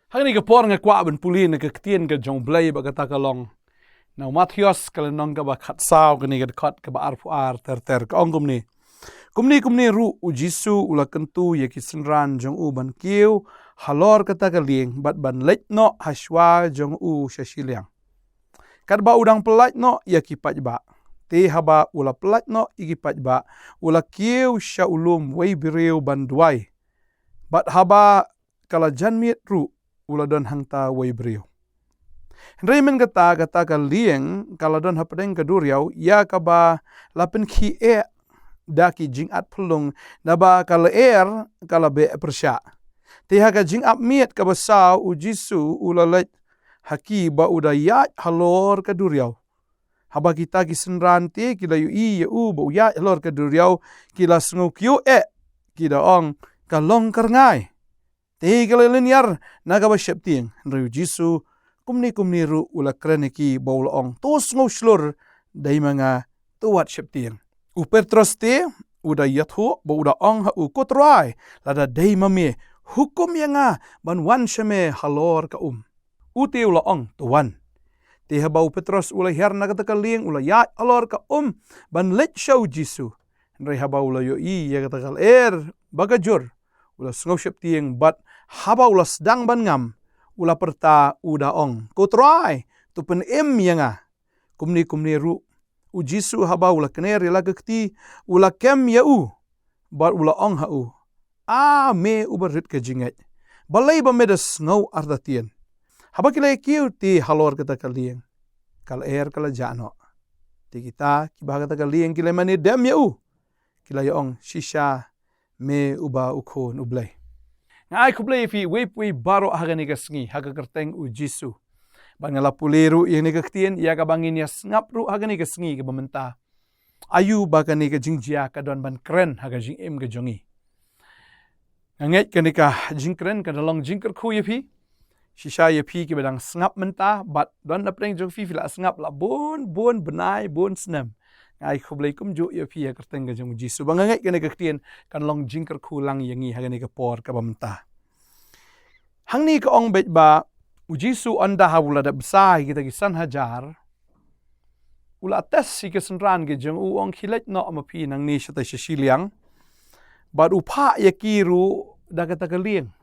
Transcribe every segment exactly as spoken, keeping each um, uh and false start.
Hangne ka por nga kwah ban pule na ka ktien ka jong U Blei ba kata ka long na u Mathaios ka lynnong kaba khatsaw, kane ka dkhot kaba arphew ar ter ter, ka ong kumne: Kumne kumne ruh u Jisu u la kyntu ïa ki synran jong u ban kiew halor kata ka lieng bad ban leit noh ha shuwa jong u sha shiliang, katba u dang pyllait noh ïa ki paidbah. Te haba u la pyllait noh ïa ki paidbah, u la kiew sha u lum wei briew ban duwai. Bad haba ka la jan miet ruh, u la don hangta wei briew. Hynrei mynta kata, kata ka lieng ka la don hapdeng ka duriaw ïa kaba la pynkhie da ki jingat phyllung, naba ka lyer ka la beh pyrshah. Te ha ka jingap miet kaba saw u Jisu u la leit ha ki ba u da ïaid halor ka duriaw. Haba kita ki synran te ki la ïohi ïa u ba u ïaid halor ka duriaw, ki la sngew kyiuh eh, ki da ong: Ka long ka rngai. Te ka la lynñiar na kaba sheptieng. Hynrei u Jisu kumne kumne ruh u la kren ïa ki bad u la ong: To sngew shlur, dei ma nga, to wat sheptieng. U Petros te u da ïathuh bad u da ong ha u: Ko Trai, lada dei ma me, hukum ïa nga ban wan sha me halor ka um. U te u la ong: To wan. Te haba u Petros u la hiar na kata ka lieng, u la ïaid halor ka um ban leit sha u Jisu. Hynrei haba u la ïohi ïa kata ka lyer ba ka jur, u la sngew sheptieng, bad haba u la sdang ban ngam, u la pyrta, u da ong: Ko Trai, to pynim ïa nga. Kumne kumne ruh u Jisu, haba u la kner ïa la ka kti, u la kem ïa u bad u la ong ha u: A me uba rit ka jingngeit, balei ba me da sngew artatien? Haba ki la ïa kiew te halor kata ka lieng, ka lyer ka la jah noh. Te kita kiba ha kata ka lieng ki la mane dem ïa u, ki la ïa ong: Shisha me uba u Khun u Blei. Nga ai khublei ïa phi wei pa wei baroh ha kane ka sngi ha ka kyrteng u Jisu. Ba nga la pule ruh ïa kane ka ktien ïa kaba ngin ïa sngap ruh ha kane ka sngi kaba mynta. Aïu ba kane ka jingjia ka don ban kren ha ka jingim ka jong ngi? Nga ngeit kane ka jingkren ka da long jingkyrkhu ïa phi. Shisha ïa phi kiba dang sngap mynta bad don na pdeng jong phi, phi la sngap la bun bun bnai bun snem. Nga ai khublei kumjuh ïa phi ha ka kyrteng ka jong u Jisu. Ba nga ngeit kane ka ktien kan long jingkyrkhu lang ïa ngi ha kane ka por kaba mynta. Hangne ka ong beit ba u Jisu ynda haba u la dep bsa ïa kita ki san hajar, u la test ïa ki synran ki jong u, u ong: Khie leit noh ma phi nangne shatai sha shiliang. Bad u phah ïa ki ruh da kata ka lieng.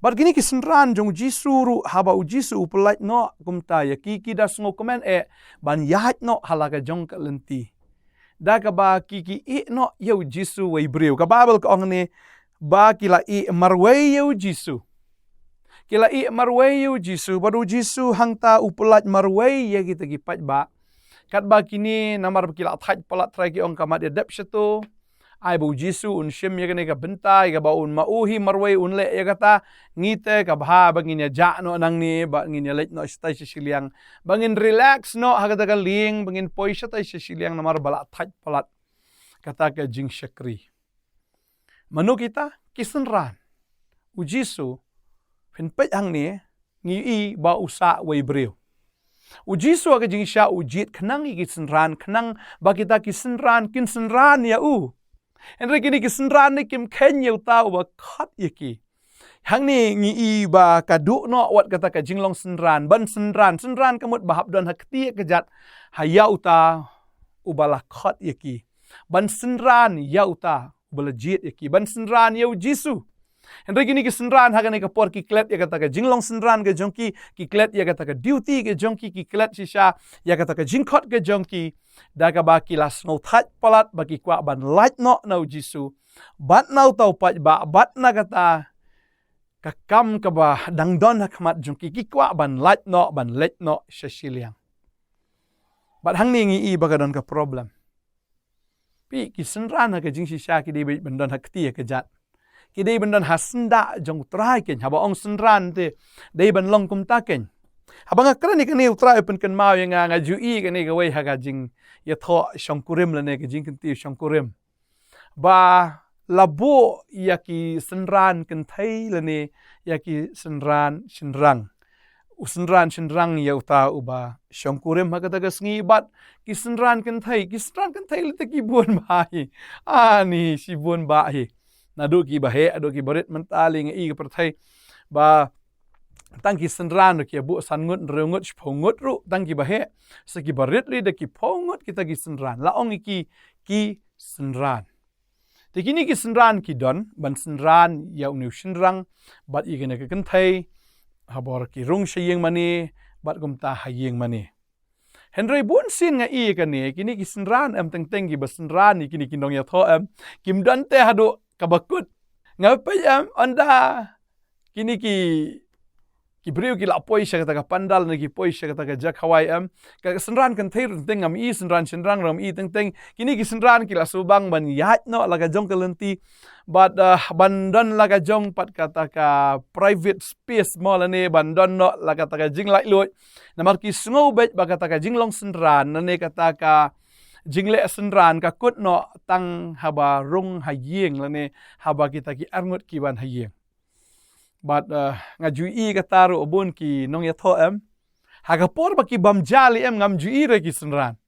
Bad kine ki synran jong u Jisu ruh, haba u Jisu u pyllait noh kumta ïa ki, ki da sngewkmen eh ban ïaid noh ha la ka jong ka lynti. Da kaba ki, ki ïeh noh ïa u Jisu wei briew. Ka Baibl ka ong ne ba ki la ïeh marwei ïa u Jisu. Ki la ïeh marwei ïa u Jisu, bad u Jisu hangta u pyllait marwei ïa kita ki paidbah. Katba kine namar ba ki la thait palat, trai ki ong ka mat ïa dep shato. Ai ba u Jisu un shim ïa kane ka bynta, ïa kaba un ma u hi marwei un leh ïa kata. Ngi te ka bha ba ngin ïa jah noh nangne, ba ngin ïa leit noh shatai sha shiliang, ba ngin relax noh ha kata ka lieng, ba ngin poi shatai sha shiliang namar ba la thait palat. Kata ka jingshakri. Mano kita? Ki synran. U Jisu, phin peit hangne, ngi i ba u sah wei briew. U Jisu ha ka jingshisha u jied khnang ïa ki synran, khnang ba kita ki synran kin synran ïa u. Hynrei kine ki synran ne kim kheiñ ïa uta uba khot ïa ki. Hangne ngi i ba ka duh noh wat kata ka jinglong synran, ban synran, synran ka mut ba hap don ha kti ha kjat ha ïa uta uba la khot ïa ki. Ban synran ïa uta uba la jied ïa ki, ban synran ïa u Jisu. Hynrei kine ki synran ha kane ka por ki klet ïa kata ka jinglong synran ka jong ki, ki klet ïa kata ka duty ka jong ki, ki klet shisha ïa kata ka jingkhot ka jong ki. Da kaba ki la sngewthait palat ba ki kwah ban lait noh na u Jisu, bad na uta u paidbah, bad na kata ka kam kaba dang don ha khmat jong ki, ki kwah ban lait noh, ban leit noh sha shiliang. Bad hangne ngi i ba ka don ka problem. Phi, ki synran ha ka jingshisha ki dei beit ban don ha kti ha kjat. Ki dei ban don ha syndah jong u Trai keiñ. Haba ong synran te dei ban long kumta keiñ. Haba nga kren ïa kane u Trai u pynkynmaw ïa nga, nga ju i kane kawei ha ka jingïathoh shongkurim lane ka jingkyntiew shongkurim. Ba la buh ïa ki synran kynthei lane ïa ki synran shynrang. U synran shynrang ïa uta uba shongkurim ha kata ka sngi, bad ki synran kynthei, ki synran kynthei lada ki bun bha hi. Ani shibun bha hi. Naduh ki baheh haduh ki barit, mynta lei nga i ka pyrthei ba tang ki synran ruh ki ïa buh san ngut, hynriew ngut, shiphew ngut ruh, tang ki baheh. Sa ki barit ruh da ki phew ngut kita ki synran. La ong ïa ki, ki synran. Te kine ki synran ki don, ban synran ïa une u shynrang, bad ïa kane ka kynthei, ha bor ki rung sha ïing mane, bad kumta ha ïing mane. Hynrei bun sien nga ïohi ïa kane, kine ki synran em teng teng kiba synran ïa kine ki nongïathoh em, kim don te haduh kaba kut. Nga peit em, ynda kine ki, ki briew ki la poi sha kata ka pandal ne ki poi sha kata ka jaka khawai em, ka synran kynthei ruh teng teng ngam i, synran shynrang ruh ngam i teng teng, kine ki synran ki la shu bang ban ïaid noh la ka jong ka lynti, bad, ah, ban don la ka jong pat kata ka private space mo lane ban don noh la kata ka jinglaitluid. Namar ki sngew beit ba kata ka jinglong synran lane kata ka jingleh synran ka kut noh tang haba rung ha ïing lane haba kita ki arngut ki wan ha ïing. Bad, eh, nga ju ïohi kata ruh bun ki nongïathoh em. Ha ka por ba ki bam jali em ngam ju ïohi re ki synran.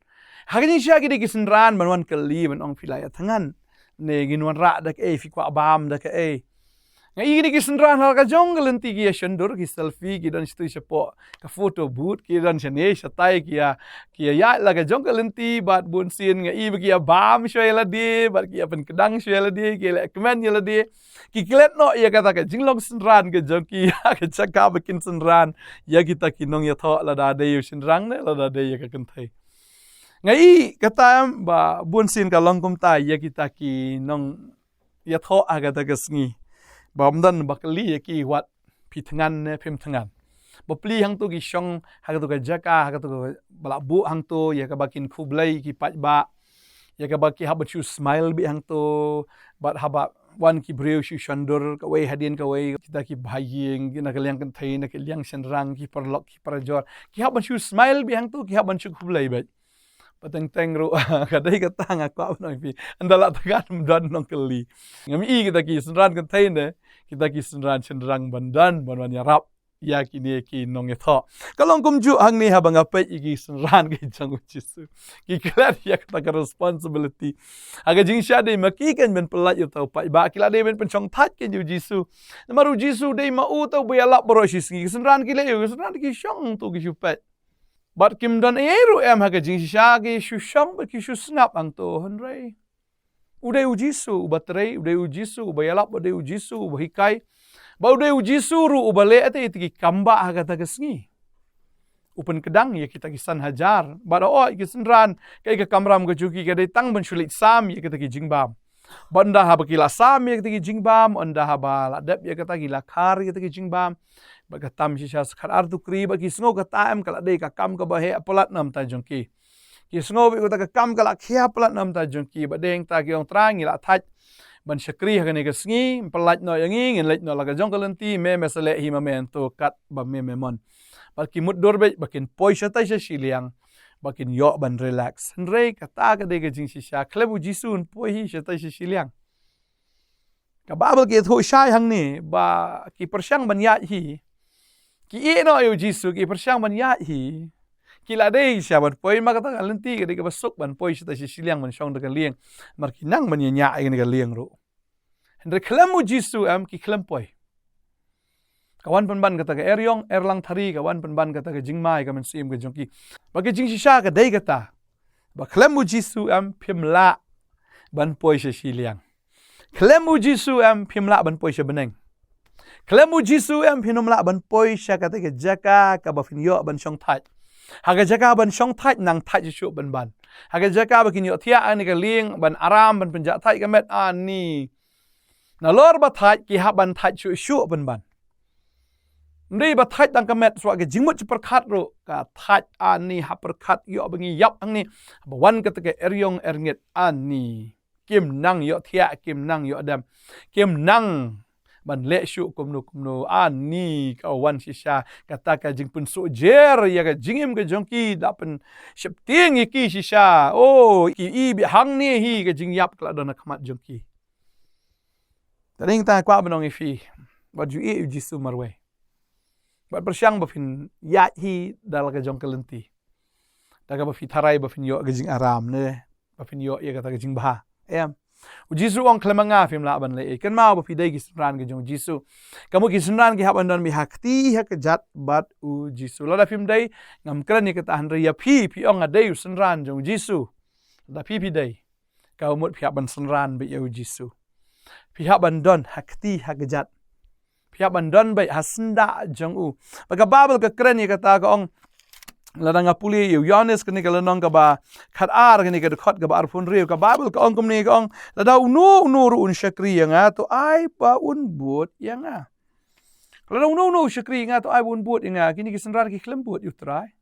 Ha ka jingshisha ki dei ki synran ban wan kylli ban ong phi la ïa thngan. Ne ngin wanrah da kaei, phi kwah bam da kaei. Nga ïohi kine ki synran ha la ka jong ka lynti ki ïa shon dur, ki selfie, ki don shatu shapoh ka photo booth, ki don shane shatai, ki ïa, ki ïa ïaid la ka jong ka lynti, bad bun sien nga ïohi ba ki ïa bam shuwa ïa lade, bad ki ïa pynkdang shuwa ïa lade, ki ïa leh kmen ïa lade. Ki klet noh ïa kata ka jinglong synran ka jong ki ha ka jaka ba kin synran ïa kita ki nongïathoh, lada dei ïa u shynrang ne lada dei ïa ka kynthei. Nga ïohi kata em ba bun sien ka long kumta ïa kita ki nongïathoh ha kata ka sngi. Ba ym don ba kylli ïa ki wat phi thngan ne phim thngan. Bapli hangto ki shong ha kato ka jaka, ha kato ka ba la buh hangto, ïa kaba kin khublei ki paidbah. Ïa kaba ki hap ban shu smile beit hangto, bad haba wan ki briew shu shon dur kawei hadien kawei, kita ki bahaïing, na ka liang kynthei, na ka liang shynrang, ki paralok, ki parajor. Ki hap ban shu smile beit hangto, ki hap ban shu khublei beit. Ba teng teng ruh, ka dei kata nga kwah ban ong ïa phi. Ynda la thngan ym don nongkylli. Ngam i kita ki synran kynthei ne, kita ki synran shynrang ban don, ban wan ïarap ïa kine ki nongïathoh. Ka long kumjuh hangne haba nga peit ïa ki synran ki jong u Jisu. Ki klet ïa kata ka responsibility. Ha ka jingshisha dei ma ki kein ban pyllait ïa uta u paidbah, ki la dei ban pynshongthait kein ïa u Jisu. Namar u Jisu dei ma uta uba ïalap baroh shi sngi. Ki synran ki leh ïa u, ki synran ki shong hangto ki shu peit. Bad kim don ei ei ruh em ha ka jingshisha, ki shu shong bad ki shu sngap hangto, hynrei u dei u Jisu uba trei, u dei u Jisu uba ïalap, u dei u Jisu uba hikai. Bad u dei u Jisu ruh uba leh ïa kita ki kam bah ha kata ka sngi. U pynkdang ïa kita ki san hajar. Bad hooid ki synran, kaei ka kamram ka jong ki, ka dei tang ban shu leit sam ïa kita ki jingbam. Bad ynda haba ki la sam ïa kita ki jingbam, ynda haba la dep ïa kata ki la khar ïa kita ki jingbam. Bad ka tam shisha sa khatar tukri, bad ki sngew kata em ka la dei ka kam kaba heh palat na ka bynta jong ki. Ki sngew beit kata ka kam ka la khia palat na ka bynta jong ki, bad dei hangta ki ong Trai ngi la thait ban shakri ha kane ka sngi, ym pyllait noh ïa ngi, ngin leit noh la ka jong ka lynti, me me sa leh hi ma me hangto katba me me mon. Bad ki mutdur beit ba kin poi shatai sha shiliang, ba kin ïoh ban relax. Hynrei kata ka dei ka jingshisha, khlem u Jisu un poi hi shatai sha shiliang. Ka Baibl ka ïathuh shai hangne ba ki pyrshang ban ïaid hi. Ki ïeh noh ïa u Jisu, ki pyrshang ban ïaid hi. Ki la dei shisha ban poi, ma kata ka lynti ka dei kaba suk ban poi shatai sha shiliang ban shong da ka lieng. Namar ki nang ban ïañah ïa kane ka lieng ruh. Hynrei khlem u Jisu em ki khlem poi. Ka wan pynban kata ka eriong, erlang thari, ka wan pynban kata ka jingma ïa ka mynsiem ka jong ki. Ba ka jingshisha ka dei kata. Ba khlem u Jisu em phim lah ban poi sha shiliang. Khlem u Jisu em phim lah ban poi sha bneng. Khlem u Jisu em phin ym lah ban poi sha kata ka jaka kaba phin ïoh ban shongthait. Ha ka jaka ban shongthait nang thait shuh shuh pynban. Ha ka jaka ba kin ïoh thiah ïa kane ka lieng ban aram ban pynjah thait ka met ani. Nalor ba thait ki hap ban thait shuh shuh pynban. Ym dei ba thait tang ka met, shuwa ka jingmut shi pyrkhat ruh ka thait ani, ha pyrkhat ïoh ba ngi ïap hangne. Ba wan kata ka eriong erngit ani. Kim nang ïoh thiah, kim nang ïoh dem. Kim nang ban leh shuh kumno kumno, ani ka wan shisha. Kata ka jingpynsuh jer ïa ka jingim ka jong ki, da pynsheptieng ïa ki shisha. Oh, ki i beit hangne hi ka jingïap ka la don ha khmat jong ki. Te dei tang kwah ban ong ïa phi, wat ju ïeh ïa u Jisu marwei. Bad pyrshang ba phin ïaid hi da la ka jong ka lynti. Da kaba phi tharai ba phin ïoh ka jingaram ne ba phin ïoh ïa kata ka jingbha. Em. U Jisu u ong khlem ma nga phim lah ban leh ei. Kynmaw ba phi dei ki synran ki jong u Jisu. Ka mut ki synran ki hap ban don beit ha kti ha kjat bad u Jisu. Lada phim dei, ngam kren ïa kata, hynrei ïa phi, phi ong nga dei u synran jong u Jisu. Lada phi phi dei, ka mut phi hap ban synran beit ïa u Jisu. Phi hap ban don ha kti ha kjat. Phi hap ban don beit ha syndah jong u. Ba ka Baibl ka kren ïa kata, ka ong, lada nga pule ïa u Ïoannis kane ka lynnong kaba khatar, kane ka dkhot kaba arphew hynriew, ka Baibl ka ong kumne, ka ong, lada uno uno ruh un shakri ïa nga, to ai ba un bud ïa nga. Lada uno uno u shakri ïa nga, to ai ba un bud ïa nga. Kine ki synran ki khlem bud ïa u Trai.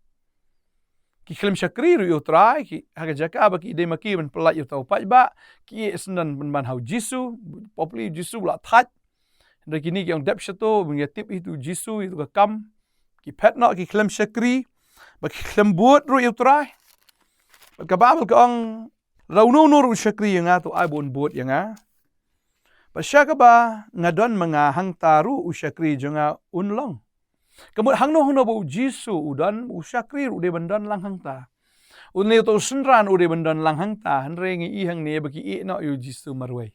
Ki khlem shakri ruh ïa u Trai, ki, ha ka jaka ba ki dei ma ki ban pyllait ïa uta u paidbah, ki ïeh syndon pynban ha u Jisu, bapli u Jisu u la thait. Hynrei kine ki ong dep shato, ba ngin ïa tip ïa utu u Jisu, ïa utu ka kam. Ki phet noh, ki khlem shakri, ba ki khlem bud ruh ïa u Trai. Bad ka Baibl ka ong, lada uno uno ruh un shakri ïa nga, to ai ba un bud ïa nga. Bad sha kaba nga don ma nga hangta ruh u shakri jong nga un long. Ka mut hangno hangno ba u Jisu u don, u shakri ruh u dei ban don lang hangta. Une uta u synran u dei ban don lang hangta, hynrei ngi i hangne ba ki ïeh noh ïa u Jisu marwei.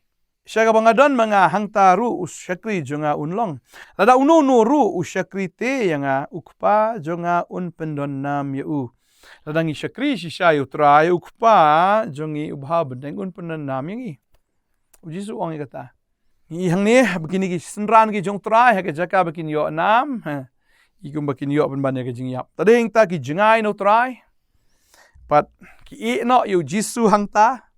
Sha kaba nga don ma nga hangta ruh u shakri jong nga un long. Lada uno uno ruh u shakri te ïa nga, u Kpa jong nga un pyndon nam ïa u. Lada ngi shakri shisha ïa u Trai, u Kpa jong ngi uba ha bneng un pyndon nam ïa ngi. U Jisu u ong ïa kata. Ngi i hangne ba kine ki synran ki jong u Trai ha ka jaka ba kin ïoh nam, ha, i kumba kin ïoh pynban ïa ka jingïap. Te dei hangta ki jngai na u Trai. Bad ki ïeh noh ïa u Jisu hangta.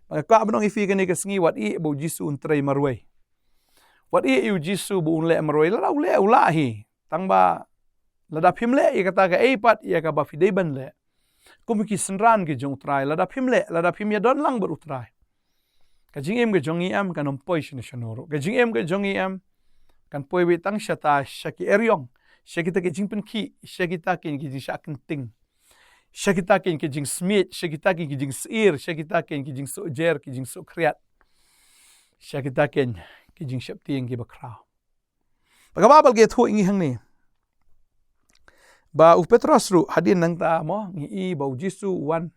Bad nga kwah ban ong ïa phi kane ka sngi, wat ïeh ba u Jisu un trei marwei. Wat ïeh ïa u Jisu ba un leh marwei, lada u leh u lah hi. Tang ba lada phim leh ïa kata kaei pat ïa kaba phi dei ban leh, kum ki synran ki jong u Trai, lada phim leh, lada phim ïadon lang bad u Trai, ka jingim ka jong ngi em kan ym poi shano shano ruh. Ka jingim ka jong ngi em kan poi beit tang shata sha ki eriong, sha kita ki jingpynkhih, sha kita ki, ki jingshah kynting, sha kita ki, ki jingsmiej, sha kita ki, ki jingsheptieng, sha kita ki, ki jingsohjer, ki jingsohkhriat, sha kita ki, ki jingsheptieng kiba khraw. Ba ka Baibl ka ïathuh ïa ngi hangne ba u Petros ruh hadien nangta mo, ngi i ba u Jisu u wan.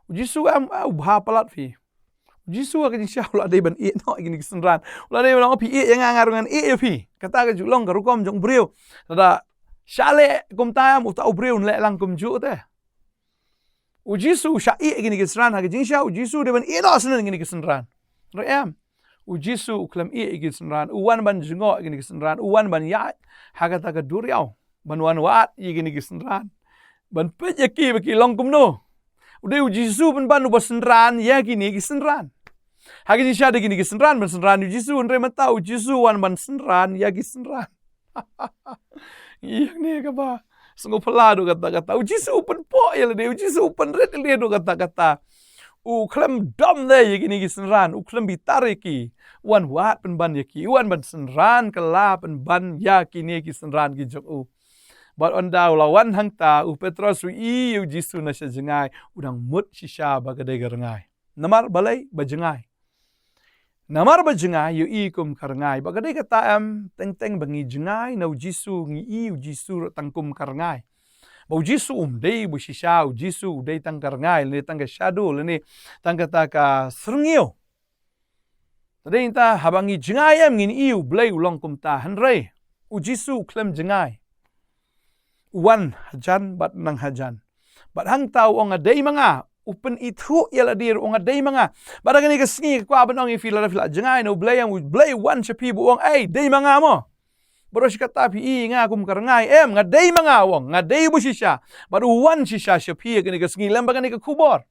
U Jisu em, ah, u bha palat phi. U Jisu ha ka jingshisha u la dei ban ïeh noh ïa kine ki synran. U la dei ban ong phi ïeh ïa nga, nga ruh ngan ïeh ïa phi. Kata ka ju long ka rukom jong u briew. Lada shah leh kumta em, uta u briew un leh lang kumjuh te. U Jisu u shah ïeh ïa kine ki synran ha ka jingshisha, u Jisu u dei ban ïeh noh syndon ïa kine ki synran. Re em. U Jisu u khlem ïeh ïa kine ki synran, u wan ban jngoh ïa kine ki synran, u wan ban ïaid ha kata ka duriaw, ban wan wad ïa kine ki synran, ban peit ïa ki ba ki long kumno. U dei u Jisu pynban uba synran ïa kine ki synran. Ha ka jingshisha dei kine ki synran ban synran ïa u Jisu, hynrei mynta u Jisu u wan ban synran ïa ki synran. Ïa kane kaba sngewphylla duh katta katta. U Jisu u pynpoh ïa lade, u Jisu u pynrit ïa lade duh katta katta. U khlem dom de ïa kine ki synran, u khlem bitar ïa ki. U wan wad pynban ïa ki, u wan ban synran kylla pynban ïa kine ki synran ki jong u. Bad ynda u la wan hangta, u Petros u i ïa u Jisu na sha jngai, u dang mut shisha ba ka dei ka rngai. Namar balei? Ba jngai. Namar ba jngai ïohi kum ka rngai. Ba ka dei kata em, teng teng ba ngi jngai na u Jisu, ngi i u Jisu ruh tang kum ka rngai. Ba u Jisu um dei ba shisha, u Jisu u dei tang ka rngai, lane tang ka shadow, lane tang kata ka syrngiew. Te dei nangta haba ngi jngai em ngin i u Blei u long kumta, hynrei u Jisu u khlem jngai. U wan hajan bad nang hajan. Bad hangta u ong nga dei ma nga, u pynithuh ïa lade ruh u ong nga dei ma nga. Bad ha kane ka sngi ka kwah ban ong ïa phi, lada phi la jngai na u Blei em, u Blei u wan sha phi ba u ong ei, dei ma nga mo. Bad ruh shi katta phi i nga kum ka rngai em, nga dei ma nga u ong, nga dei ba shisha. Bad u wan shisha sha phi ha kane ka sngi lem bad kane ka khubor.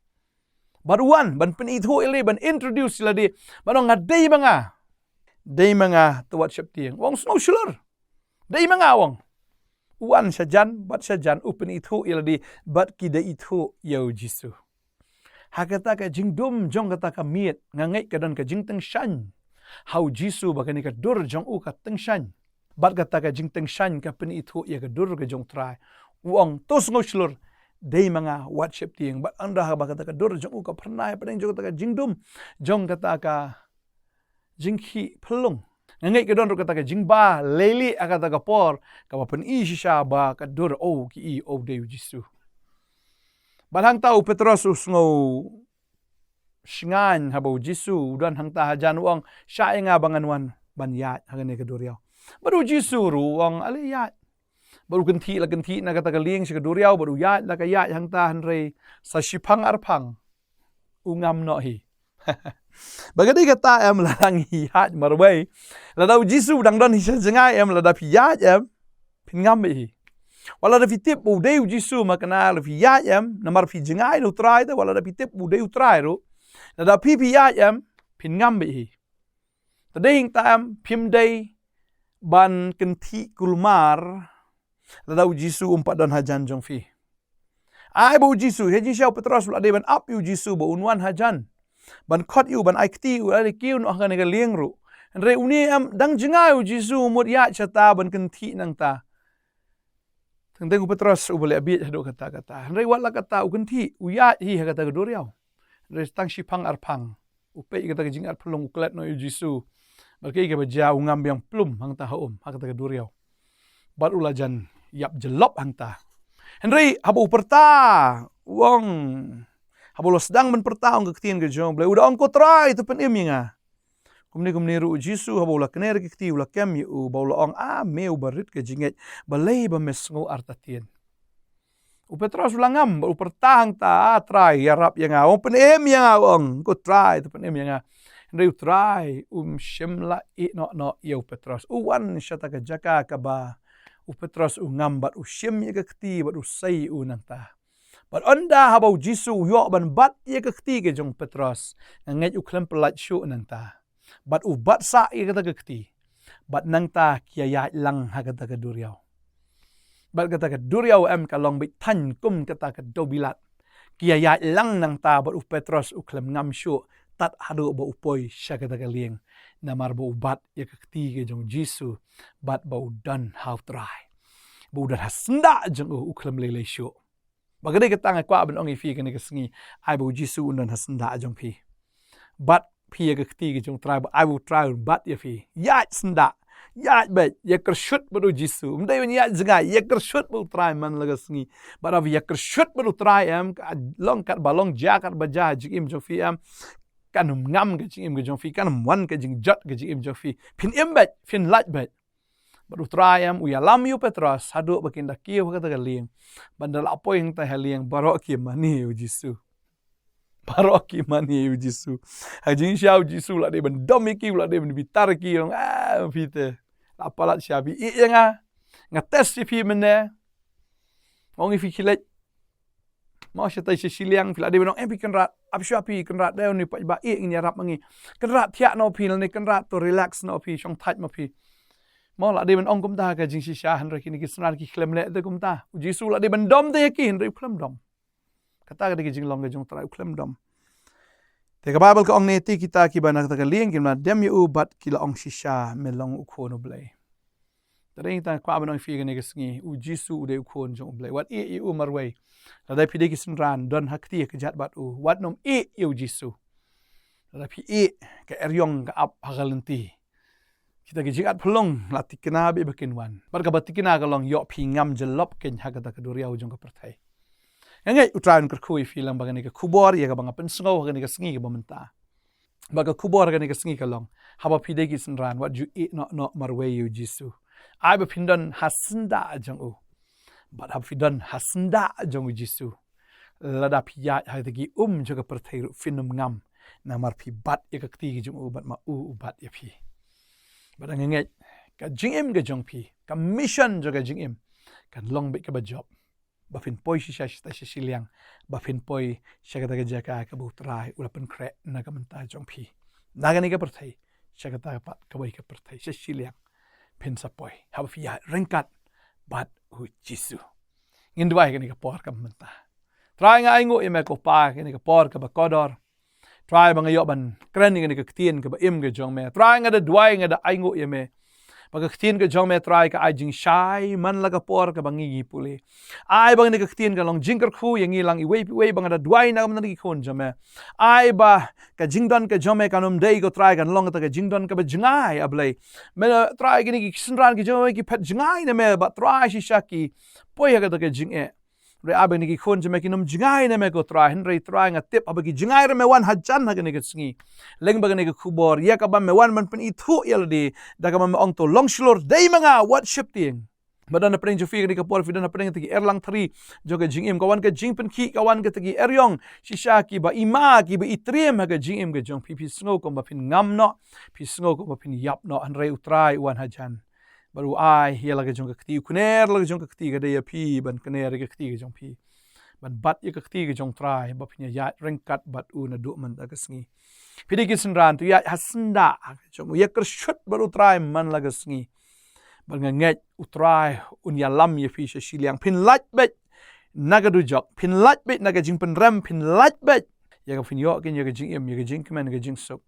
Bad u wan ban pynithuh ïa lade, ban introduce ïa lade, bad u ong nga dei ma nga. Dei ma nga, to wat sheptieng. U ong sngew shlur. Dei ma nga u ong. U wan shajan bad shajan u pynithuh ïa lade bad ki da ithuh ïa u Jisu. Ha kata ka jingdum jong kata ka miet nga ngeit ka don ka jingtyngshaiñ ha u Jisu ba kane ka dur jong u ka tyngshaiñ. Bad kata ka jingtyngshaiñ ka pynithuh ïa ka dur ka jong u Trai. U ong to sngew shlur, dei ma nga wat sheptieng. Bad ynda haba kata ka dur jong u ka phyrnai hapdeng jong kata ka jingdum jong kata ka jingkhih phyllung, nga ngeit ka don ruh kata ka jingbah leilieh ha kata ka por kaba pyni shisha ba ka dur, o ki i o dei u Jisu. Bad hangta u Petros u sngew shngaiñ haba u Jisu u don hangta hajan, u ong, "Shah ïa nga ba ngan wan ban ïaid ha kane ka duriaw." Bad u Jisu ruh u ong, "Ale ïaid." Bad u kynthih la kynthih na kata ka lieng sha ka duriaw, bad u ïaid la ka ïaid hangta, hynrei sa shiphang arphang u ngam noh hi. Ba ka dei kata em, lada ngi ïaid marwei, lada u Jisu u dang don hi sha jngai em, lada phi ïaid em, phin ngam beit hi. Wat lada phi tip ba u dei u Jisu, ma kane lada phi ïaid em, namar phi jngai na u Trai te, wat lada phi tip ba u dei u Trai ruh, lada phi phi ïaid em, phin ngam beit hi. Te dei hangta em, phim dei ban kynthih kulmar lada u Jisu um pat don hajan jong phi. Ai ba u Jisu, ha jingshisha u Petros u la dei ban ap ïa u Jisu ba un wan hajan, ban khot ïa u, ban ai kti ïa u, lada kiew noh ha kane ka lieng ruh. Hynrei une em, dang jngai u Jisu, u mut ïaid shata ban kynthih nangta. Teng teng u Petros uba leh bieit haduh katta katta. Hynrei wat la katta, u kynthih, u ïaid hi ha kata ka duriaw. Hynrei tang shiphang arphang, u peit ïa kata ka jingatphyllung, u klet noh ïa u Jisu. Bad kaei kaba jia, u ngam biang plum hangta ha um, ha kata ka duriaw. Bad u la jan ïap jyllop hangta. Hynrei haba u pyrta, u ong, haba u la sdang ban pyrta, ong, ka ktien ka jong U Blei, u da ong, "Ko Trai, to pynim ïa nga." Kumne kumne ruh u Jisu, haba u la kner ïa ka kti, u la kem ïa u, bad u la ong, "A me uba rit ka jingngeit, balei ba me sngew artatien?" U Petros u la ngam, bad u pyrta hangta, "A Trai, ïarap ïa nga, u pynim ïa nga," u ong, "Ko Trai, to pynim ïa nga." Hynrei u Trai um shym la ïeh noh noh ïa u Petros. U wan shata ka jaka kaba u Petros u ngam, bad u shim ïa ka kti, bad u sei ïa u nangta. Bad ynda haba u Jisu u ïoh ban bat ïa ka kti ka jong u Petros, nga ngeit u khlem pyllait shuh nangta. Bad u bat sah ïa kata ka kti. Bad nangta ki ïaid lang ha kata ka duriaw. Bad kata ka duriaw em ka long beit thaiñ kum kata ka dewbilat. Ki ïaid lang nangta, bad u Petros u khlem ngam shuh, tad haduh ba u poi sha kata ka lieng. Namar ba u bat ïa ka kti ka jong u Jisu, bad ba u don ha u Trai. Ba u don ha syndah jong u, u khlem lei lei shuh. Ba ka dei kata nga kwah ban ong ïa phi kane ka sngi, ai ba u Jisu un don ha syndah jong phi. Bat phi ïa ka kti ka jong u Trai, ba ai ba u Trai un bat ïa phi. Ïaid syndah, ïaid beit, ïakyrshuh bad u Jisu. Ym dei ban ïaid jngai, ïakyrshuh bad u Trai man la ka sngi. Bad haba ïakyrshuh bad u Trai em, ka long katba long, jia katba jia ha jingim jong phi em, kan ym ngam ka jingim ka jong phi, kan ym wan ka jingjot ka jingim jong phi. Phin im beit, phin lait beit. Bad u Trai em u ïalam ïa u Petros haduh ba kin da kiew ha kata ka lieng. Bad ynda la poi hangtai ha lieng, baroh ki mane ïa u Jisu. Baroh ki mane ïa u Jisu. Ha jingshisha u Jisu u la dei ban dom ïa ki, u la dei ban bitar ïa ki, u ong, "Ah, phi te, la palat shisha, phi ïeh ïa nga. Nga test ïa phi mynne. Nga ong ïa phi khie leit, mo, shatai sha shiliang, phi la dei ban ong, 'Em, phi kynrad, ap shuwa phi kynrad, dei, uni paidbah, ïeh, ngin ïarap ma ngi. Kynrad thiah noh phi, lane kynrad, to relax noh phi, shong thait ma phi.'" Mo, la dei ban ong kumta ha ka jingshisha, hynrei kine ki synran ki khlem leh te kumta. U Jisu la dei ban dom te ïa ki, hynrei u khlem dom. Kata ka dei ka jinglong ka jong u Trai, u khlem dom. Te ka Baibl ka ong ne, te kita kiba na kata ka lieng kin ym dem ïa u, bad ki la ong shisha, "Me long u Khun u Blei." Te dei tang kwah ban ong ïa phi kane ka sngi, u Jisu u dei u Khun jong u Blei. Wat ïeh ïa u marwei. Lada phi dei ki synran don ha kti ha kjat bad u, wat nym ïeh ïa u Jisu. Lada phi ïeh, ka eriong ka ap ha ka lynti. Kita ki jingatphyllung la thikna beit ba kin wan. Bad kaba thikna ka long, ïoh phi ngam jyllop keiñ ha kata ka duriaw jong ka pyrthei. Nga ngeit u Trai un kyrkhu ïa phi lang bad kane ka khubor ïa kaba nga pynsngew ha kane ka sngi kaba mynta. Bad ka khubor ha kane ka sngi ka long, haba phi dei ki synran, wat ju ïeh noh noh marwei ïa u Jisu. Ai ba phin don ha syndah jong u. Bad haba phi don ha syndah jong u Jisu, lada phi ïaid ha kita ki um jong ka pyrthei ruh phin ym ngam, namar phi bat ïa ka kti ka jong u, bad ma u u bat ïa phi. Bad nga ngeit ka jingim ka jong phi, ka mission jong ka jingim, kan long beit kaba jop. Ba phin poi shisha, shisha, sha shiliang. Ba phin poi sha kata ka jaka kaba u Trai u la pynkhreh na ka bynta jong phi. Na kane ka pyrthei sha kata pat kawei ka pyrthei, sha shiliang phin sa poi, haba phi ïaid ryngkat bad u Jisu. Ngin duwai kane ka por kaba mynta. Trai, nga ainguh ïa me ko Pa, kane ka por kaba kordor. Trai, ba nga ïoh ban kren ïa kane ka ktien kaba im ka jong me. Trai, nga da duwai, nga da ainguh ïa me ba ka ktien ka jong me, Trai, ka ai jingshai man la ka por kaba ngi ngi pule. Ai ba kane ka ktien kan long jingkyrkhu ïa ngi lang iwei pa iwei ba nga da duwai na ka bynta ki khun jong me. Ai ba ka jingdon ka jong me kan ym dei, ko Trai, kan long kata ka jingdon kaba jngai, A Blei. Me, Trai, kine ki synran ki jong me ki phet jngai na me, bad Trai, shisha ki poi ha kata ka jingeh. Hynrei ai ba kine ki khun jong me kin ym jngai na me ko Trai, hynrei Trai nga tip haba ki jngai ruh me wan hajan ha kane ka sngi. Lyngba kane ka khubor, ïa kaba me wan ban pynithuh ïa lade, da kaba me ong to long shlur dei ma nga, wat sheptieng. Ba don hapdeng jong phi kane ka por, phi don hapdeng kata ki erlang thri jong ka jingim, ka wan ka jingpynkhih, ka wan kata ki eriong shisha kiba i ma, kiba i triem ha ka jingim ka jong phi. Phi sngew kumba phin ngam noh, phi sngew kumba phin ïap noh, hynrei u Trai u wan hajan. Bad u ai ïa la ka jong ka kti, u kner la ka jong ka kti, ka dei ïa phi ban kner ïa ka kti ka jong phi, ban bat ïa ka kti ka jong Trai, ba phin ïaid ryngkat bad u naduh mynta ka sngi. Phi dei ki synran, to ïaid ha syndah ka jong u, ïa kyrshut bad u Trai man la ka sngi. Bad nga ngeit u Trai un ïalam ïa phi sha shiliang. Phin lait beit na ka dujok, phin lait beit na ka jingpynrem, phin lait beit. Ïa ka phin ïoh keiñ ïa ka jingim, ïa ka jingkmen, ïa ka jingsuk.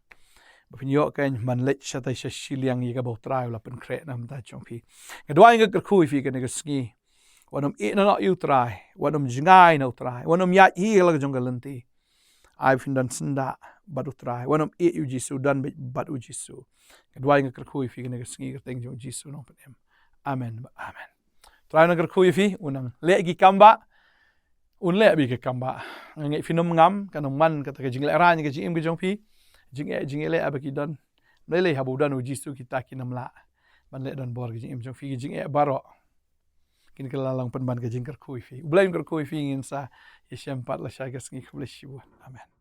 Ba phin ïoh keiñ ban leit shatai sha shiliang ïa kaba u Trai u la pynkhreh na ka bynta jong phi. Nga duwai, nga kyrkhu ïa phi kane ka sngi. Wat nym ïeh noh ïa u Trai, wat nym jngai na u Trai, wat nym ïaid hi la ka jong ka lynti. Ai ba phin don syndah bad u Trai, wat nym ïeh ïa u Jisu, don beit bad u Jisu. Nga duwai, nga kyrkhu ïa phi kane ka sngi, kyrteng jong u Jisu nongpynim. Amen, amen. Trai u nang kyrkhu ïa phi, u nang leh ki kam ba un leh bad ki kam ba nga ngeit phin ym ngam, kan ym man kata ka jinglehraiñ ka jingim ka jong phi. Jingeh jingeh leh ba ki don, lei lei haba u don u Jisu kita kin ym lah ban leh donbor ka jingim jong phi. Ki jingeh baroh kin kylla long pynban ka jingkyrkhu ïa phi. U Blei un kyrkhu ïa phi, ngin sa ïashem pat lashai ka sngi. Khublei shibun. Amen.